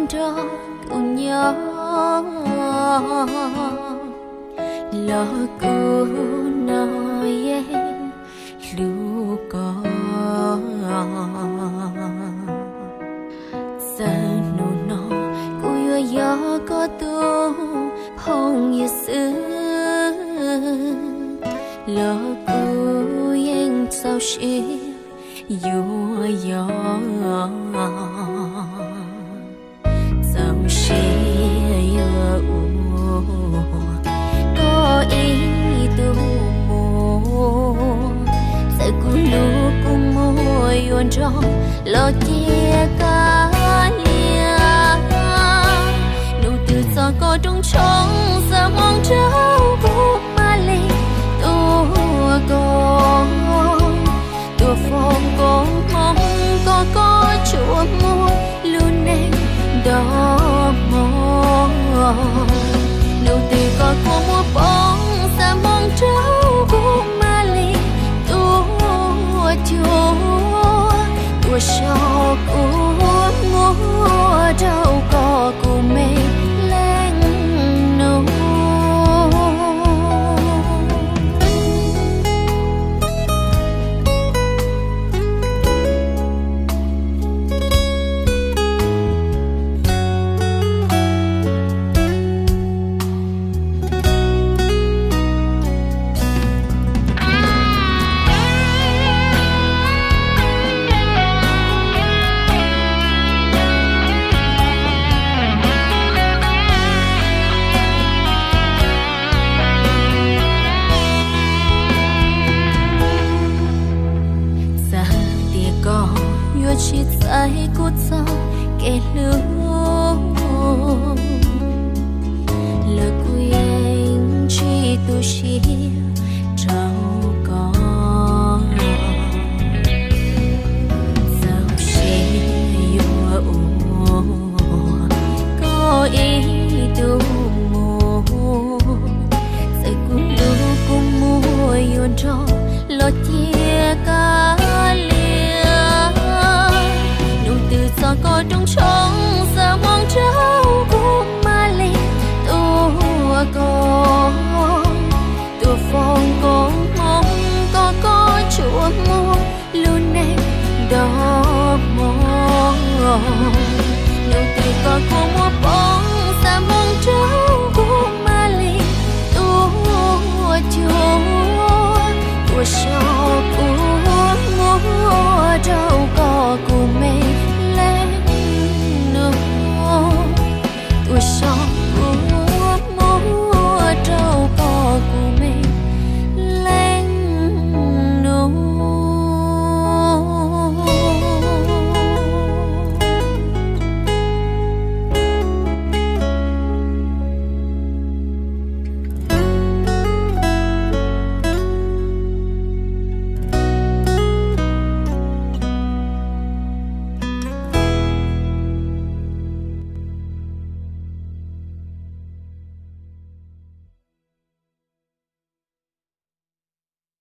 nrog kuv nyob, los kuv no yeej hlub koj. Txawm hnub no kuv yuav yog koj tus phooj ywg xwb, los kuv yeej txaus siab yuav yog. Txaus siab yuav ua koj ib tug muam, txawm kuv hlub kuv muab yuav nrog los cia kav liam. Hnub twg txog koj rooj tshoob xa moo rau kuv mam li tuaj koj, tuaj foom koob hmoov kom koj tsuas muaj lub neej nto hmo. Hnub twg koj kua muag poob xa moo rau kuv mam li tuaj cuag, tuaj so kuv muab rau koj kuv me leej nus. Txawm tias koj yuav tsis txais kuv txoj kev hlub, los kuv yeej tsis tu siab rau koj. Txaus siab yuav ua koj ib tug muam, txawm kuv hlub kuv muab yuav nrog los cia kav liam. Hnub twg txog koj rooj tshoob xa moo rau kuv mam li tuaj koj, tuaj foom koob hmoov kom koj tsuas muaj lub neej nto hmo. Hnub twg koj kua muag poob xa moo rau kuv mam li tuaj cuag, tuaj so